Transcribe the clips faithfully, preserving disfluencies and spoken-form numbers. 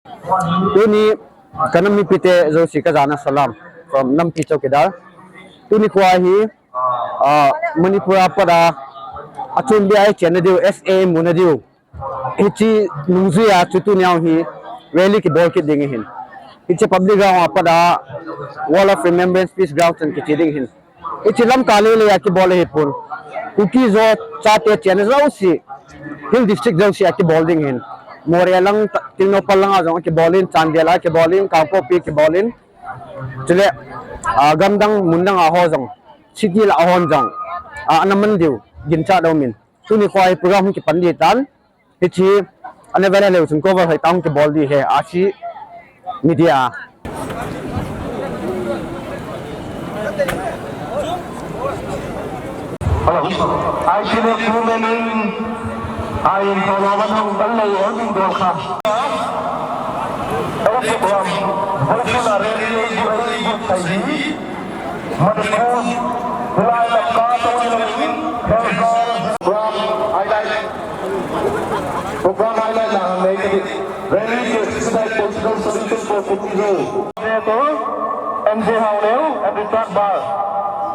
Tuni ka nam mipite jouse ka jana salam from Nampi Chowkidar. Tuni khoa hi, ah, Manipur a pat a, achun bia i chenna diu, S A muna diu. Hiche nungjui a chu tuni a hi rally kibol kit ding ahin. Hiche public ground a pat a Wall of Remembrance Peace Ground chan kiche ding ahin. Hiche Lamka lele a kibol ahipon. Kuki-Zo chate chenna jouse, Hill District jouse a kibol ding ahin. Moreh lang, Tengnoupal lang a jong akibol in, Chandel a kibol in, Kangpokpi kibol in. Chule, ah, gamdang, mundang a ho jong, city lah a hon jong, ah, ana man diu, ginchat aumin. Tuni khoa hi program hung kipan ding tan. Hiche, ana vet leu chun cover hoi tah hung kibol ding ahi, Ashi Media. Hello. I P F movement in, I in Paulawan hung kan lei on in dol kha. Hello, program. Hello, program. Manipur, July Lamka, Tony Levin, program highlight. Program highlight na hang nei kati. Rally to expedite political solution for Kuki-Zo. N J Haoneo and Richard Bar,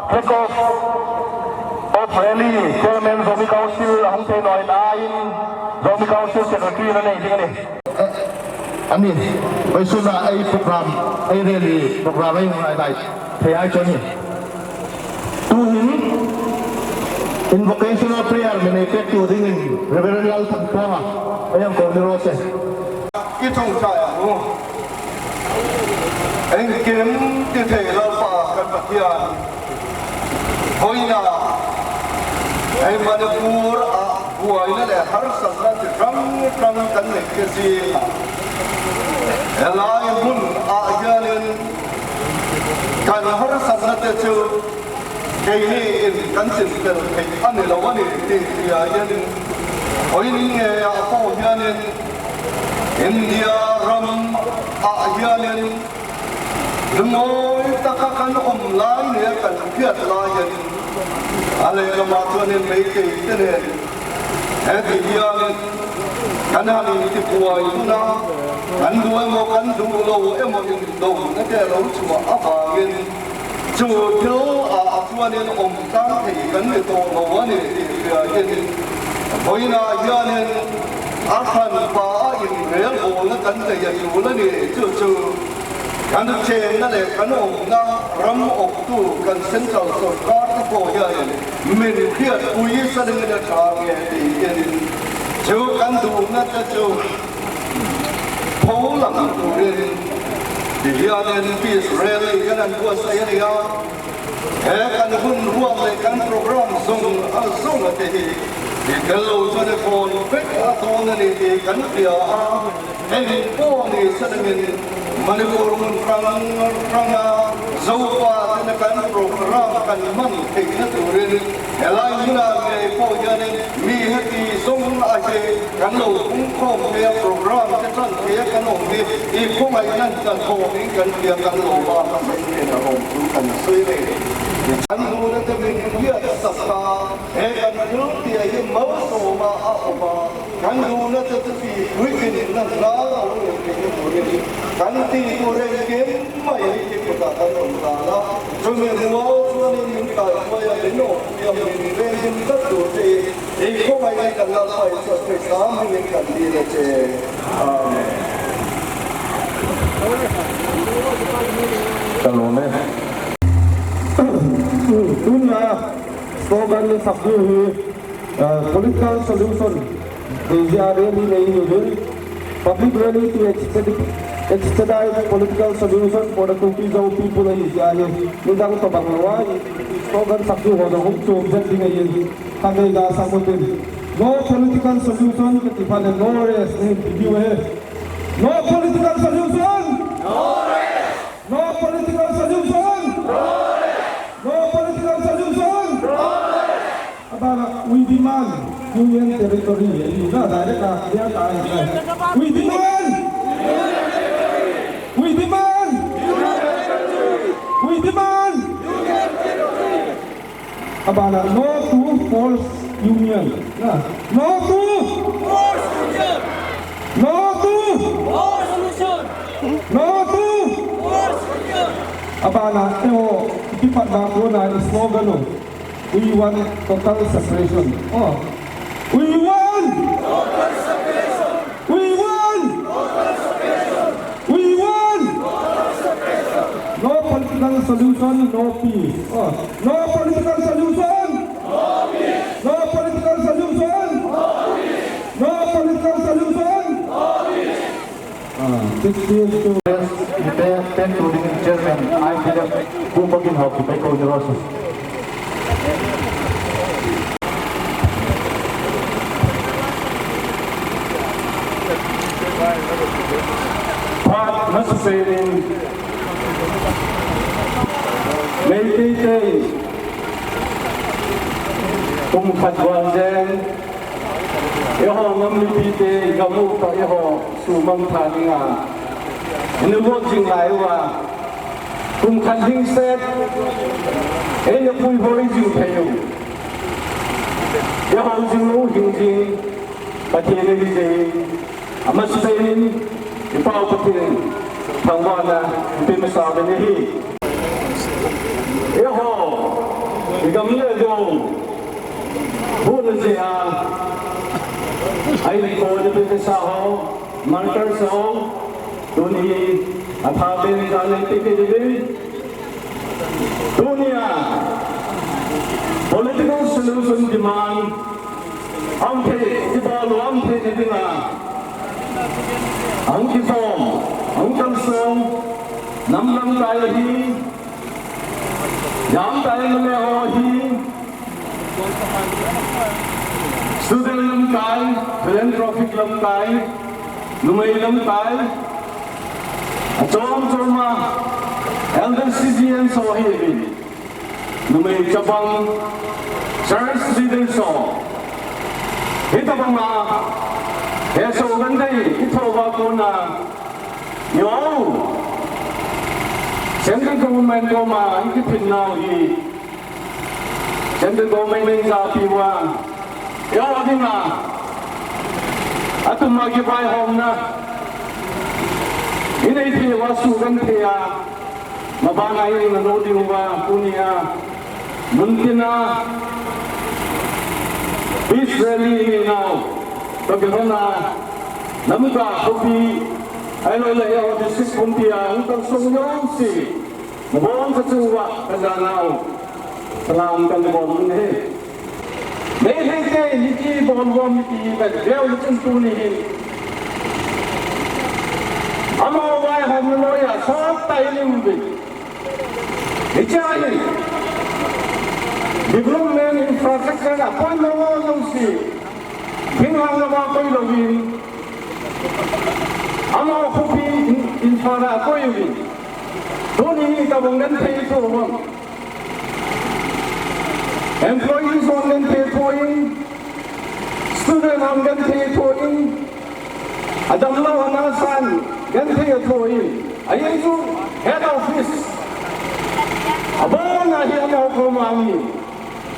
flag off of rally, Chairman Zomi Council, ahung thei noi in, Zomi Council Secretary na nei ding ahi. Ani, vaisuna ei program, ei rally program ei hung highlight thei ahi chu ani. Tuhin, invocation of prayer min ei peh tu dingin Reverend Lalthanpuanga, ei hung kou ni rose. Kithong chai a, oh. Engkim tithei Lalpa kan Pathian. Hoina, ei Manipur a, buaina le harsatna chi hrang hrang kan nei kit jing a. Helai mun a hianin kan harsatna te chu keini in kan chinpel thei a ni lo a ni ti hria hianin, hoini nge a pawh hianin India ram a hianin lungawi taka kan awm lai nia kan hriat lai hianin, a lehlamah chuanin Meitei te nen heti hianin kan han intibuai hun a, kan duh emaw kan duh lo emaw indona te lo chhuah avangin, chu thil a, a chuanin awm tlang thei kan ni tawh lo a ni tih hria hianin, vawiinah hianin a hranpa a inrelbawlna kan nei a tul a ni chu chu. Kan chenna leh kan awmna ram awptu kan central sorkar te pawh hian min hriatpui sa dingin a ṭha nge tih hianin, chu kan duhna te chu pho lang turin ti hianin peace rally kan han buatsaih a ni a, he kan hun ruak leh kan program zawng a zawng a te hi i tel lo chuan i fawn vek a dawn a ni tih kan hria a. Heng pawh ni sa dangin Manipur hmun hrang hranga Zopa tena kan program kan man theihna turin, helai hmuna ngei pawh hianin mi heti zawng a hi kan lo pungkhawm thei a, program te tan thei a kan awm hi i khawngaihna tan thawmin kan hria kan lo ba ka sawi nen a awm chu kan sawi ve. Kan duhna te min hriat sak a, he kan thil tih hi malsawma a awm a, kan duhna te chu tihpui kin na hla lo ni tih hi turin kan tih tur engkim mai hi kikutah kan awm dan a, chumi hnuah chuanin min kaihruai a, min awm pui a, min veng him tlat tur te hi ei khawngaihna kan Lalpa Isua Krista hmingin kan dil a che. Amen. Ka lawm e. Tunlai a slogan ni sak ding hi, ah, political solution. Asia rally nei ni uvin, public rally to expedite, expedite political solution for the Kuki-Zo people ahi tia hi, midang tobang lo a, i, i slogan sak ding ho jong hung chuam zet ding ahi, kha ngei ga sak utin. No political solution kati phat le no rest ahi ti diu ahi. No political solution! No rest! No political solution! No rest! No political solution! No rest! Abana, we demand Union Territory. Ina direct a, dia ta, ina. We demand! We demand! We demand! Abana, no to force union. Na, no to force union! No to force Abana, eiho, kipatna kona i slogan u. We want total separation. Oh. We want! We want! We want! No political solution, no peace. Oh. No political solution! No political solution! No political solution! Ah, sixteen to Yes, Ipe Pen Tuning Chairman, I P F, Pu Pakin Hau, Kipai Ko Ni Rosu. Phat masa senin, Meitei te, kum khat val jeng, eiho ngam mipite, gam upa eiho sumang tha dinga ina got jing lai uva, kum khat ding set, eina puihoi jing thei u. Eiho jing u hing jing, Pathen in jing, amasa senin, i Pau Pathen in thangvahna ipe masa uve ahi. Eiho, i gam le gou huhna jeh a, a inkho na pe sa ho, martyrs ho, tuni a thapen jal in pe kit uvin. Tunia political solution demand aum thei, kibol u aum theina dinga, ahung kiform, ahung kalsong, nam lamkai hi, Jamkai M L A ho hi, student lamkai, philanthropic lamkai, numei lamkai, achom chom a, elder C G N so hi, numei chabang, church leaders so, hitobang a, hesoh genthei, ithoh uva kona, yo, central government koma, ikiphin nau hi, central government in japi uva, eiho dinga, atum a kivaihomna inei thei uva, sugenthei a, mabana inei nau diuva, tunia, muntina, peace rally inei nau, toh kilhona, Lamka khopi, ahilouleh eiho district pumpi a, hung kalsong jouse, nabonchauva, kajanau, salam kabol u ahi. Meitei te, hiti bol bol hiti, kaveu le chun tuni hin, amaho vaihomna noiya sot tah in ium uve. Hiche hi development infrastructure a poimo jouse, thinglhang lama koi louvin, amaho khopi in, infra a koi uvin. Tuni hi itobang genthei ithoh uvem? Employees hon genthei athoh in, student hon genthei athoh in, adamlou hon asan genthei athoh in, ajeh chu head office abona hi amaho koma aum in.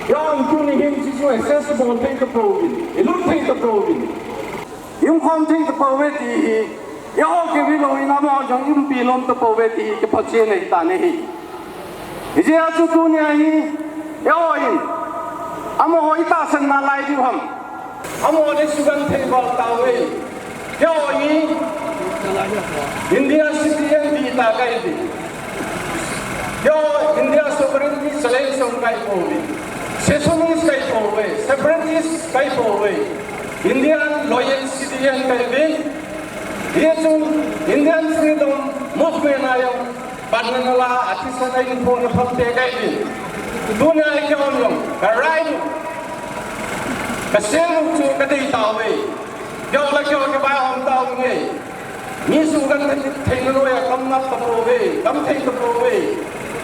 Eiho tuni hin hiche chu access bol thei tapouvin, ilut thei tapouvin, iumkhom thei tapouve ti hi, eiho kivilou in amaho jong iumpi lom tapouve ti hi kiphachen ahitan ahi. Hijeh a chu tunia hi, eiho in, amaho itahsan nalai diu ham? Amaho le sugenthei val tauve. Eiho hi India citizen ding tah kahiuve. Eiho India sovereignty challenge jong kahipouve. Secessionist kahipouve. Separatist kahipouve. Indian loyal citizen kahiuve. Hiche Indian freedom movement a jong panna nala, athisan a inkhohna phamte kahiuve. Tunia hi keihon jong, ka right u, ka sel u chu kadei tauve. Keiho le keiho kivaihom tauvin, mi sugenthei theina noiya kam nat tapouve, kam thei tapouve,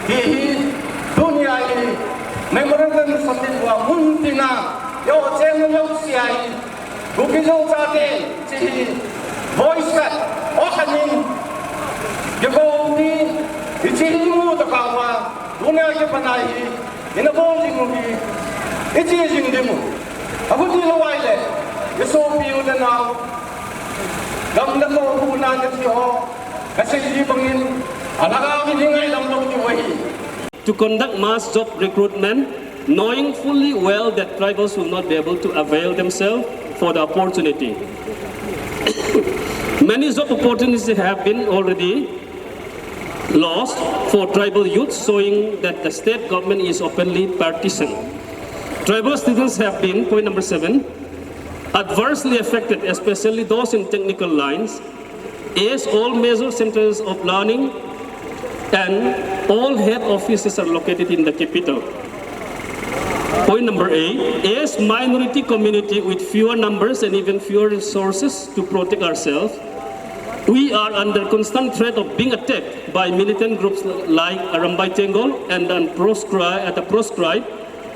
ti hi tunia hi memorandum submit uva muntina, eiho chenna jouse a hi, Kuki-Zo chate, hiche hi voice cut, o khat in, kikou ti, hiche hi imu tokah uva, tunia kipat a hi, ina bol jing u hi, iche jing ding u. Achuti lou ahile, isopi u le nao, gam le ko huhna nati ho, kasei ji bangin, alhagao in eingaidam lou diu ahi. to conduct mass job recruitment, knowing fully well that tribals will not be able to avail themselves for the opportunity. Many job opportunities have been already lost for tribal youth, showing that the state government is openly partisan. Tribal students have been, point number seven, adversely affected, especially those in technical lines, as all major centers of learning and all head offices are located in the capital. Point number eight, as minority community with fewer numbers and even fewer resources to protect ourselves, we are under constant threat of being attacked by militant groups like Arambai Tenggol and the proscri-, uh, the proscribed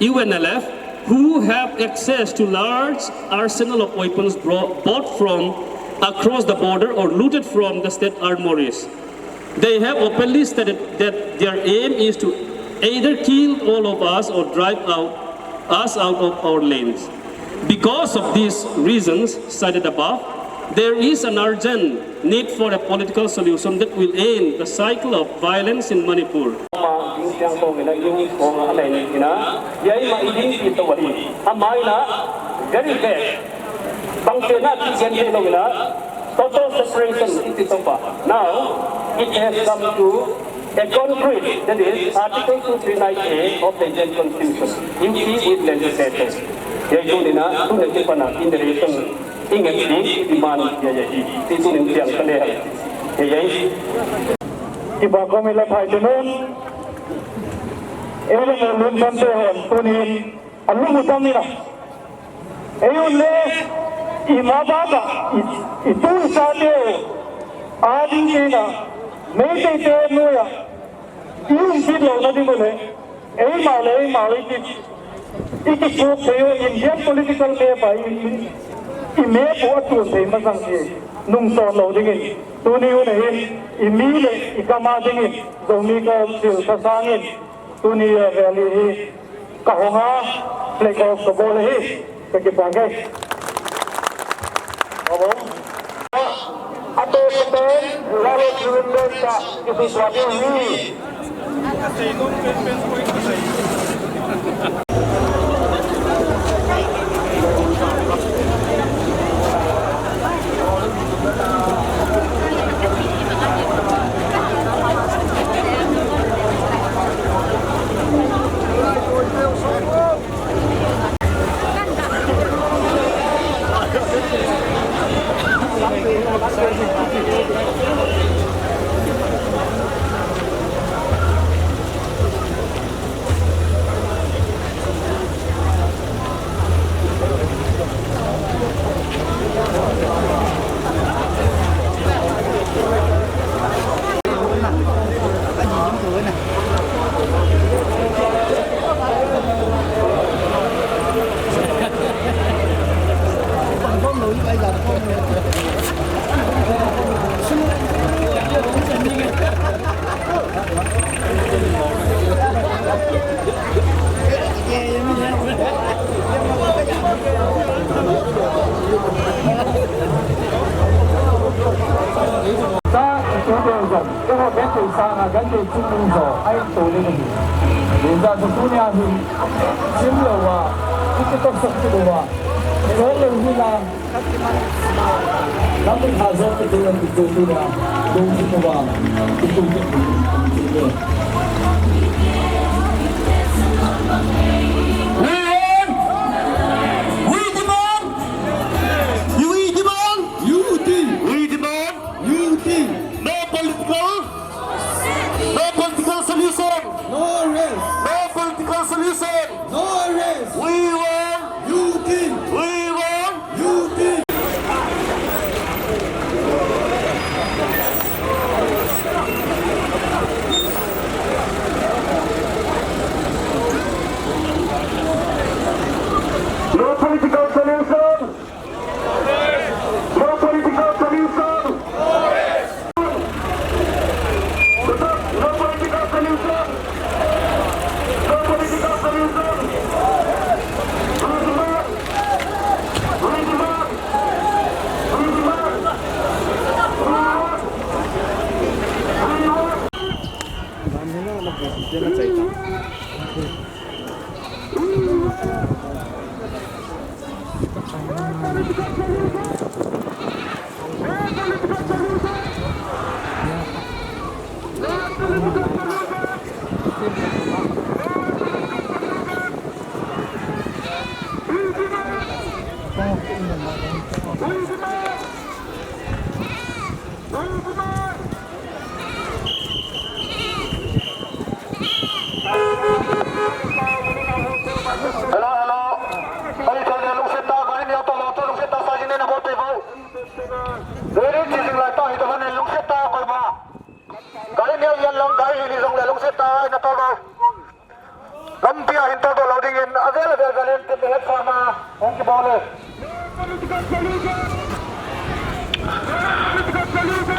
U N L F, who have access to large arsenal of weapons brought, bought from across the border or looted from the state armories. They have openly stated that their aim is to either kill all of us or drive out, us out of our lands. Because of these reasons cited above, there is an urgent need for a political solution that will end the cycle of violence in Manipur. Ama, ding siang kong ina, ding kong a nei ina, yai ma i ding pi to wa hi. Ama ina, very bad. Bang te na ki gen te lo ina, total separation iti to pa. Now, it has come to a concrete, that is, Article two three nine A of the Indian Constitution. You see it legislated. Yai tu ina, tu na ki pa na, in the relation Inge ti, iman ya ya i, ti tu ning tiang ka le hai. Ya ya i. Kipa kom ila phai tu nun. Ele mo lun san te hon, tu ni, alung utam ni na. Eyun le, i ma ba ba, i, i tu i sa te o. A ding ki na, mei te te nu ya. I um kit lou na ding u le, eima le eima le i ki, i kikhup thei u Indian political map a i, i, i map u a tun thei masang hi nungchon lou dingin, tuni hun a hin i mi le i gam a dingin Zomi Council thasang in tuni a rally hi ka hong a, flag off ka bol ahi. Ka kipah e. Abo. Ate kapen, lalo kiun den ta, kisi swati hi. Sa, ito de zan, ito de zan, sa nga gan de chung zo, ai to de ni. De za zo tu nia hin, sim lo wa, ito to sok tu wa, sok lo ni la. We want, we demand, we demand, U T, we demand, U T. No political, no political solution. No rest. No political solution. No rest. We want, U T. We want, U T. No political solution. No political solution. No political solution. No political solution. We demand. We demand. We demand. We want. We want. Hello, hello. Ahithei le lungset tah, gari neo tah lou, lungset tah, saji ne na bol te vo. Very chasing lai tah, hithei le lungset tah, koima. Gari neo jen lang, gari li li jong le lungset tah, ina tol vo. Lampi a hin tol doh lou ding in, avel avel vel in, tin le het sa na, hung kibol le.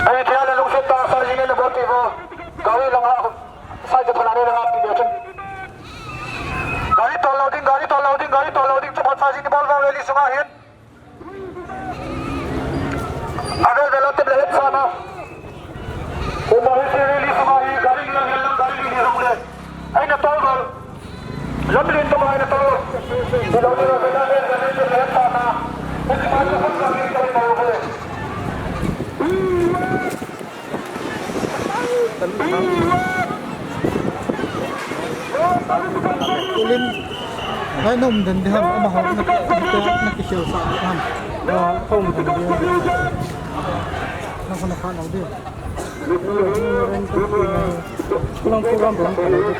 Ahithei le lungset tah, saji ne na bol te vo. Gari lang a, saji pha na ne lang a, pi de chun. Gari tol lou ding, gari tol lou ding, gari tol lou ding, chapang saji ni bol vo rally sunga hin. Avel vel a tep le het sa na. Uma hi rally sunga hi gari ni lang, gari ni lang le. Aina tol val. Lam len tol aina tol. Ni lo ni lo vel a vel vel tep le het sa na. Heti ma ni hon gari tol val le. Ulin, hai nom den di ham, ama ho na, na, na kisel sa di ham. Ah, hom den di. Na ko na kha lo di. Lang program bang ka lo di.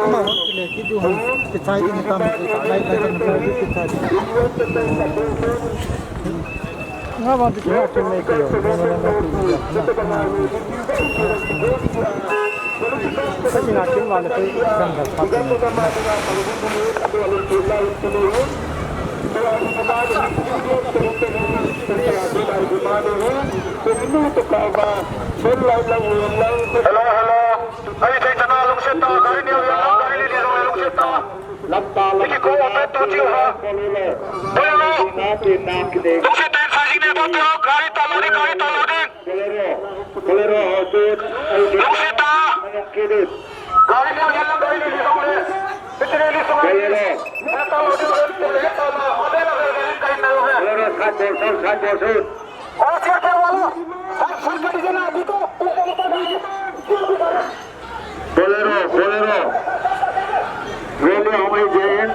Ama ho kile ki du ham, ki chai di ni tam, lai lai kan di ki chai di. Nga bang ti kina kin nei kilo, nga bang ti kina. Sa kina kin ma le pe gam da sa kin. Hello, hello. Ahithei chana lungset tah, gari neo jen lang, gari li li jong le lungset tah. Iki ko open to chiu ha. Bolero. Lungset tah in saji ne bol te vo, gari tol lou ding, gari tol lou ding. Lungset tah. Gari neo jen lang, gari li li jong le. Itni li jong le. Bolero. Bolero, side bol, side bol, side. Bolero, Bolero. Rally hung hi jeng in.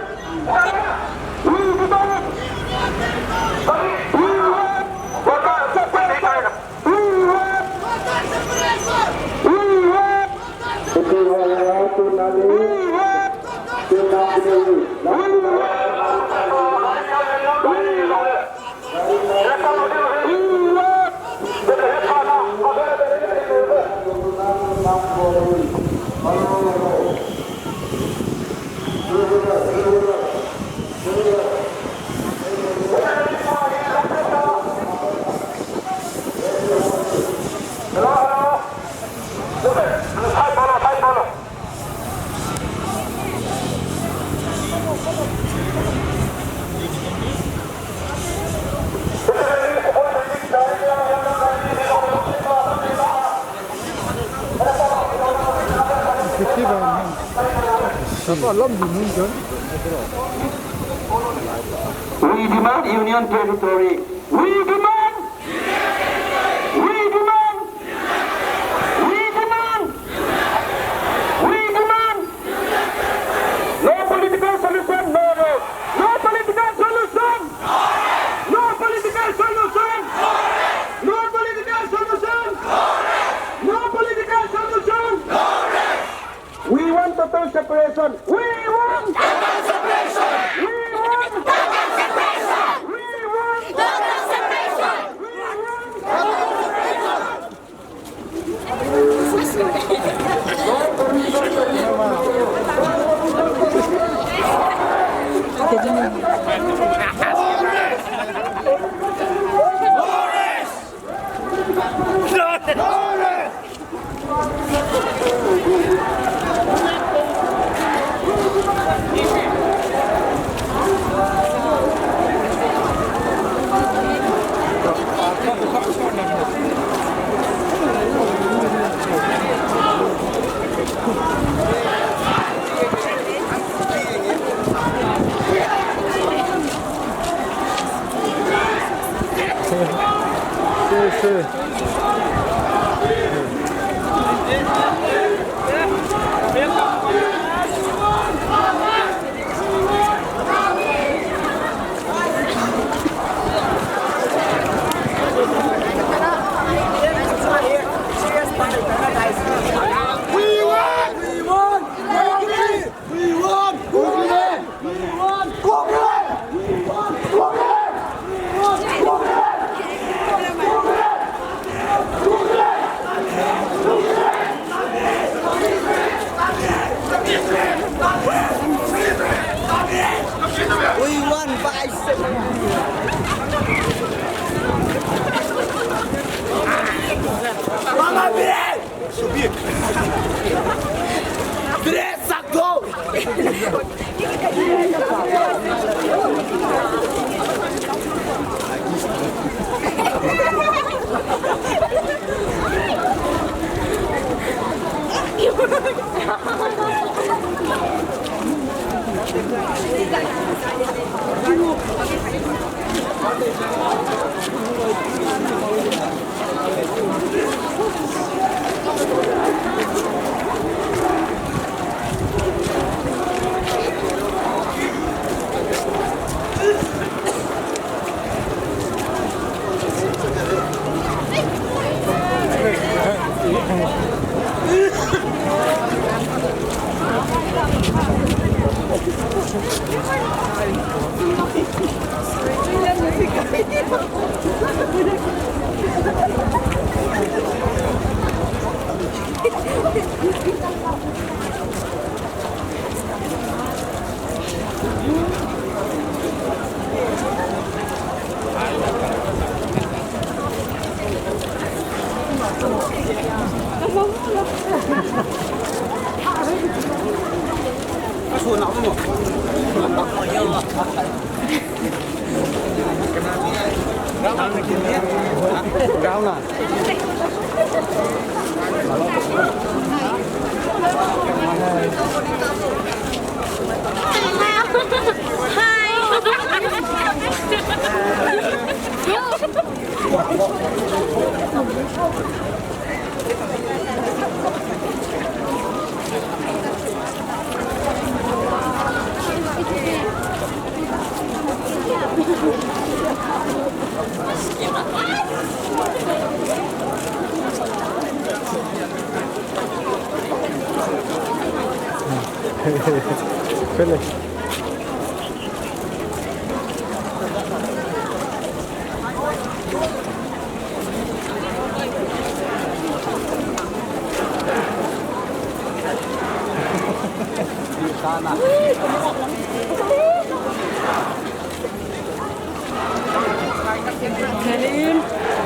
We demand Union Territory. We demand We demand! We demand! We demand! No political solution, no road! No political solution! No political solution! No political solution! No political solution! We want total separation. We want total separation. We want total separation. We want total separation. We want total separation. Tres, sakto! Pele.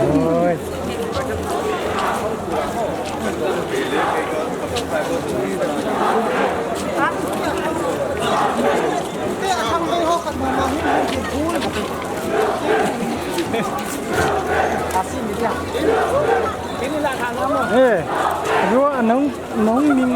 Oi. Eh, rua nong, nong min.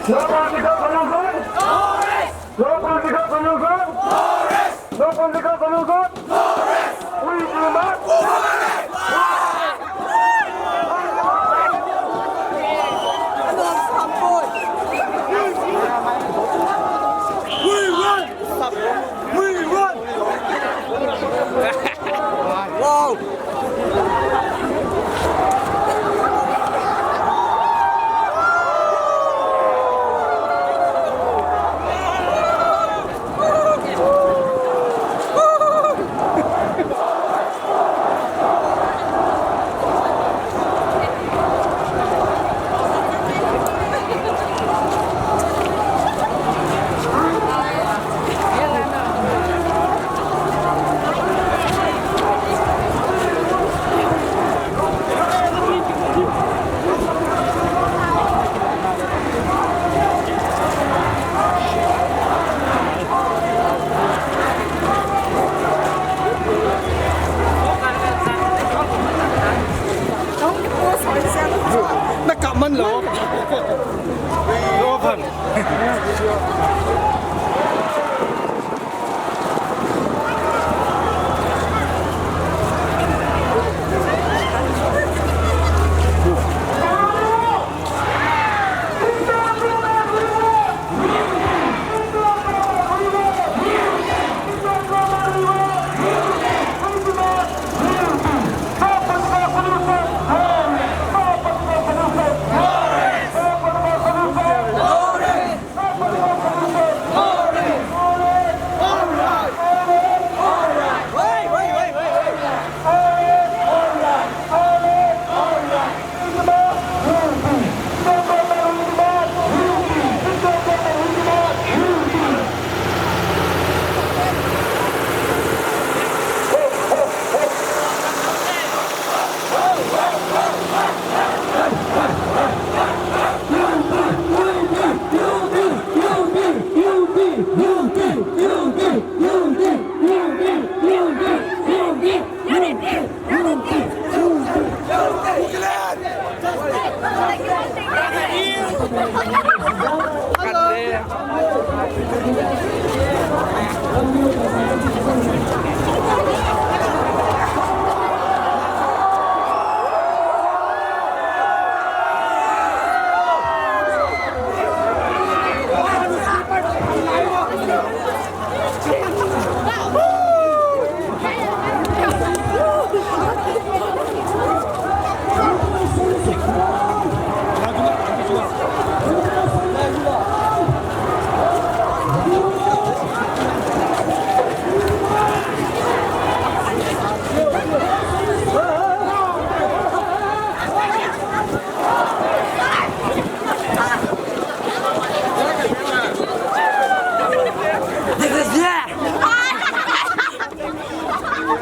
No political solution. No political solution. No political solution. We demand. We run. We run. Wow. Na kap man lo. Lo khan.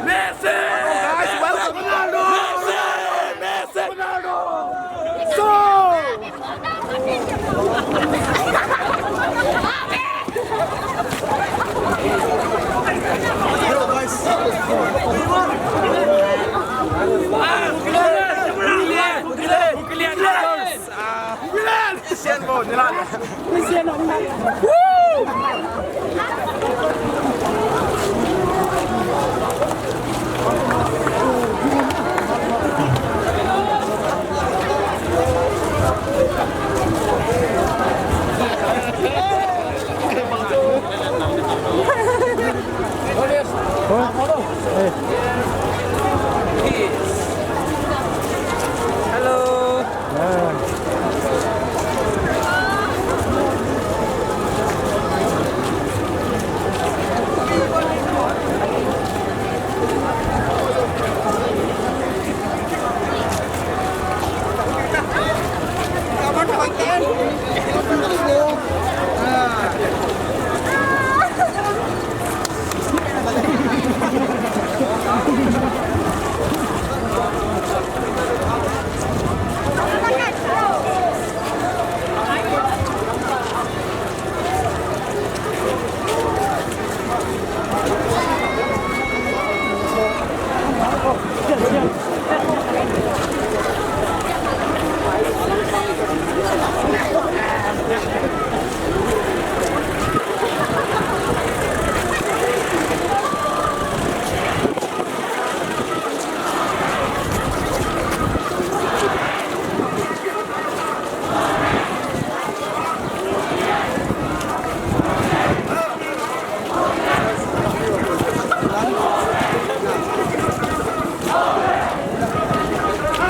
Messi! Guys, welcome. Messi! Messi! Ronaldo! So! Hello.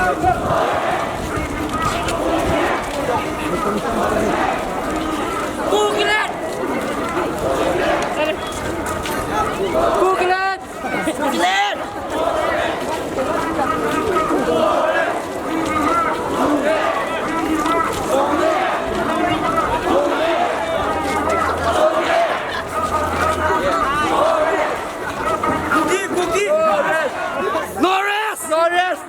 No rest! No rest!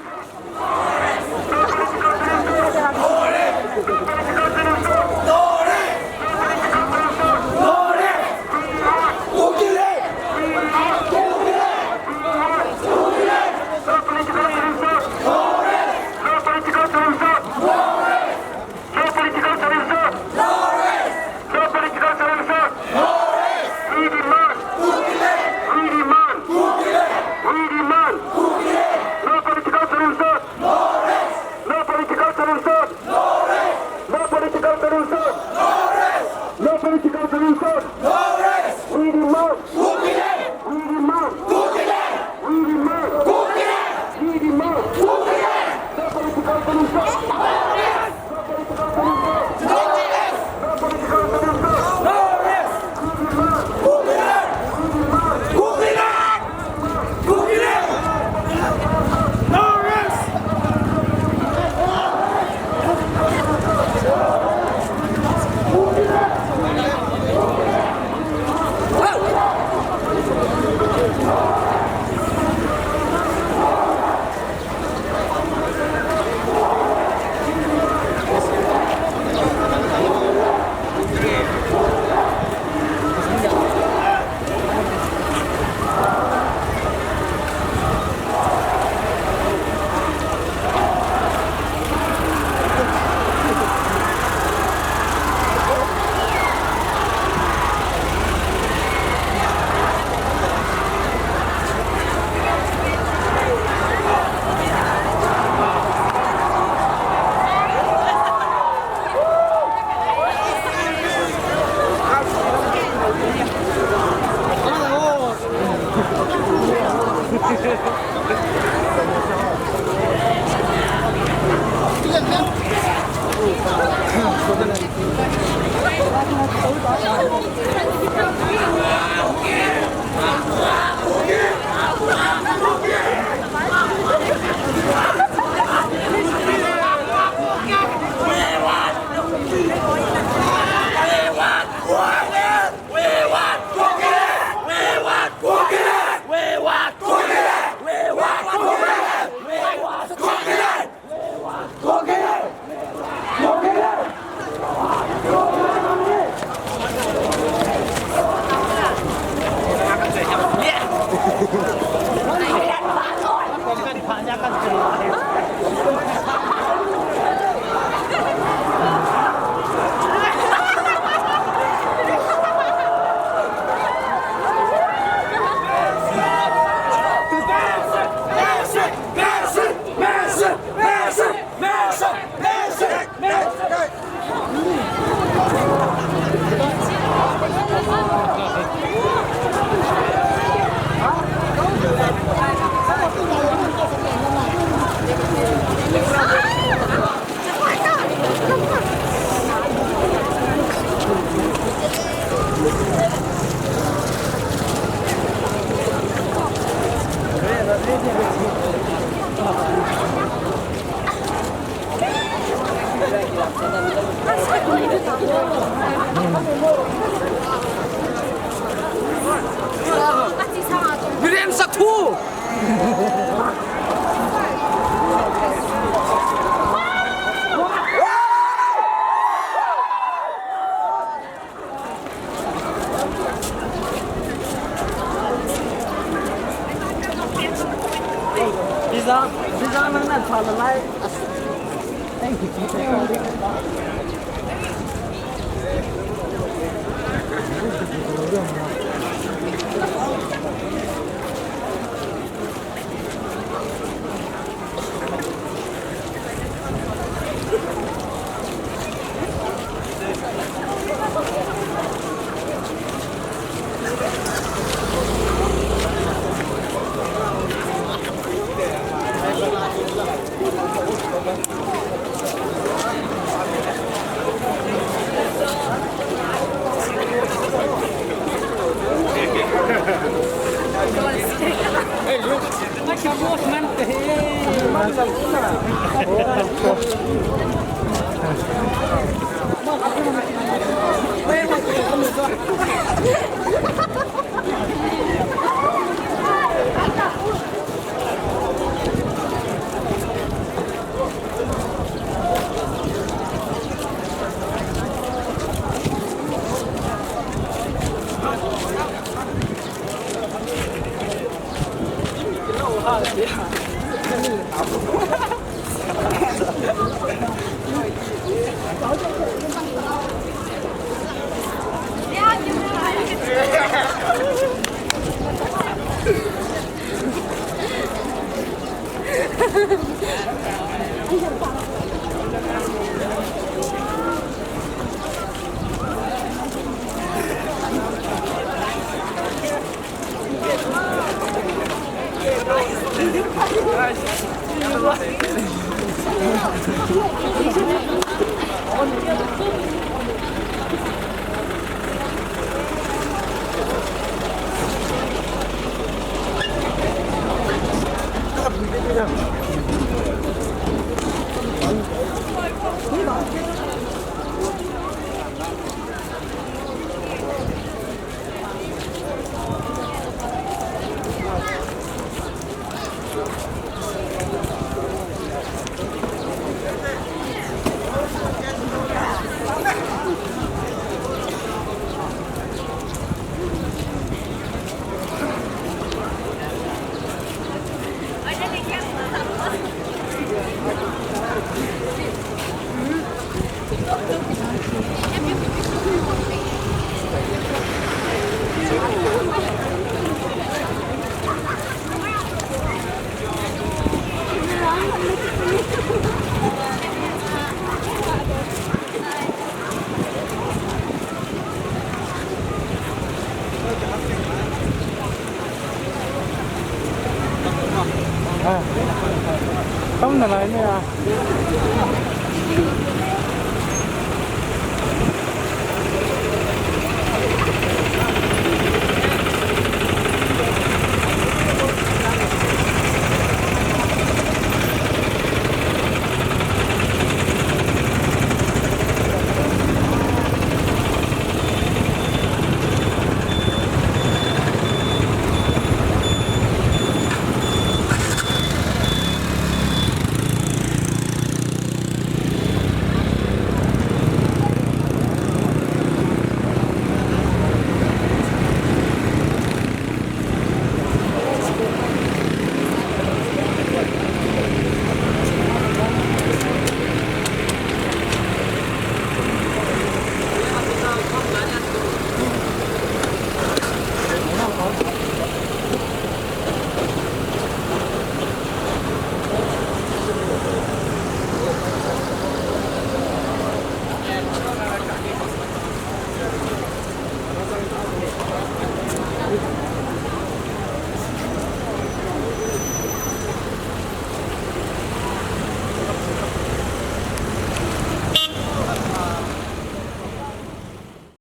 No political solution! No political solution! We demand! We demand! We demand! No political solution! No political solution! No political solution! No political solution! We demand! We demand! We demand! We demand! No political solution! Biren sa thu. Visa, visa nang na phala lai. Tam na lai ne a.